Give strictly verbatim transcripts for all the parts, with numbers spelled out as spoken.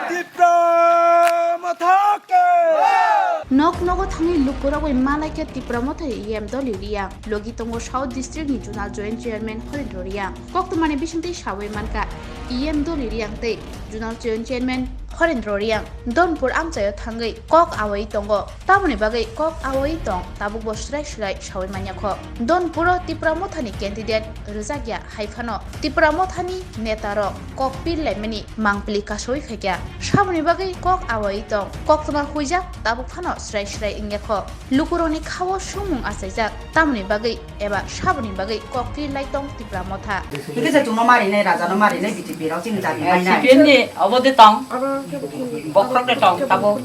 Tipra Motha ke! Nok nogo thangwi lukurogwi malaikha Tipra Mothani E M Doli Riang. Logi tongo South District ni Zonal Joint Chairman Horendro Riang. Koktwmani bisingtwi sawi mankha E M Doli Riang tei Zonal Joint Chairman Horendro Riang Donpur amchaio thangwi kok awai tongo. Tamoni bagwi kok awai tong tabukbo swrai swrai sawi manya kho. Donpuro Tipra Mothani candidate rwjak ya hai phano Tipra Mothani netarok kok pir laimani mangpili kasawi phaikha. Saboni bagwi kok awai tong, koktwma huijak tabuk phano swrai swrai wngya kho. Lukurokni khao sumung achaijak, tamoni bagwi eba saboni bagwi kok pir lai tong Tipra Motha. Hingke je chwngno marinai, rajano marinai, B J P rok chini jati mainai. C P M ni obo de tong, bokhorok de tong, tabo.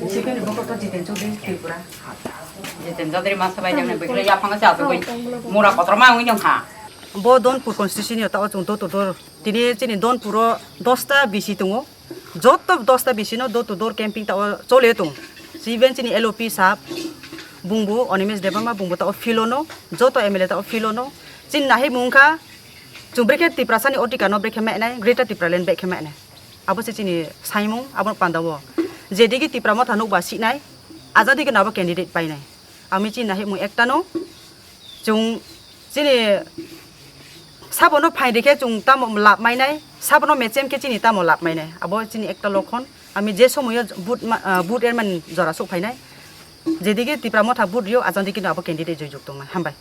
C P M ni bokhorok to Jiten Chaudhary Tripura. Jiten Chaudhary masa bai jang bwkhle yaphang se asugwi mura kotorma wngwi nong kha. Bo Donpur constituency ni ta o chwng door to door. Tini chini Donpuro dosta B C tongo. Joto dosta B C no door to door camping ta o chole tong. Even chini L O P sap bungbu Animesh Debbarma bungbu ta o field ono, joto M L A ta o field ono. Chini nahi mungkha chwng brekhe Tiprasani otika no brekhe menai, Greater Tipraland brekhe menai. Abo se chini saimung, abo panda o. Jedigi Tipra Motha nukba sinai, ajadi ke nabo candidate painai. Ami chini nahi mung ekta no, chwng chini sabono phain rikhe chwng tamo lab mainai, sabono mechem khe chini tamo lab mainai. Abo chini ekta lokhon, ami je somoyo vote ma-, ah, vote erman jora sok phainai. Jedigi Tipra Motha vote rio, ajadi ke nabo candidate joijok tongnai. Hambai.